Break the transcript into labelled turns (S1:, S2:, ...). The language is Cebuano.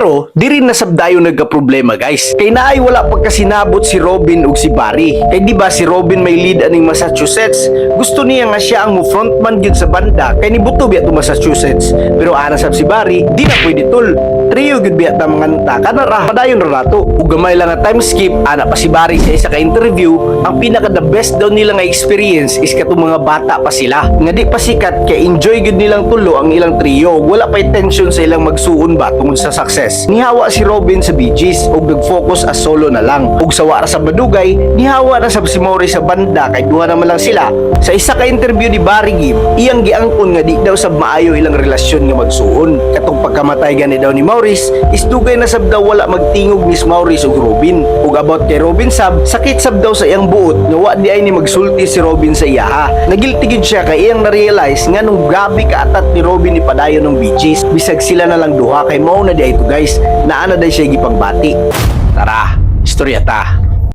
S1: Pero diri na sab dayon nagka-problema, guys. Kay naay wala pagkasinabot si Robin ug si Barry. Kay di ba si Robin may lead aning Massachusetts? Gusto niya nga siya ang mo frontman gyud sa banda kay nibuto biya to Massachusetts. Pero ana sab si Barry, di na pwede, tol. Trio gyud biya ta manganta, kana ra padayon ra nato. Ug gamay lang nga time skip, ana pa si Barry sa isa ka interview, ang pinaka the best daw nila nga experience is katong mga bata pa sila. Nga di pa sikat kay enjoy gyud nilang tulo ang ilang trio ug wala pay tension sa ilang magsuon ba tungod sa success. Nihawa si Robin sa Bee Gees ug nag-focus as solo na lang. Ug sa wa ra sa madugay, nihawa na sab si Maurice sa banda kay duha naman lang sila. Sa isa ka interview ni Barry Gibb, iyang giangkon nga di daw sab maayo ilang relasyon nga magsuon. Katong pagkamatay gani daw ni Maurice, is dugay na sab daw wala magtingog ni Maurice ug Robin. Ug about kay Robin sab, sakit sab daw sa iyang buot nga wa di ay ni magsulti si Robin sa iyaha. Nagilty gid siya kay iyang na-realize nga nung grabe ka atat ni Robin ipadayon ng Bee Gees, bisag sila na lang duha kay mao na di ay to, guys, naa na day siya gipangbati. Tara, istorya ta.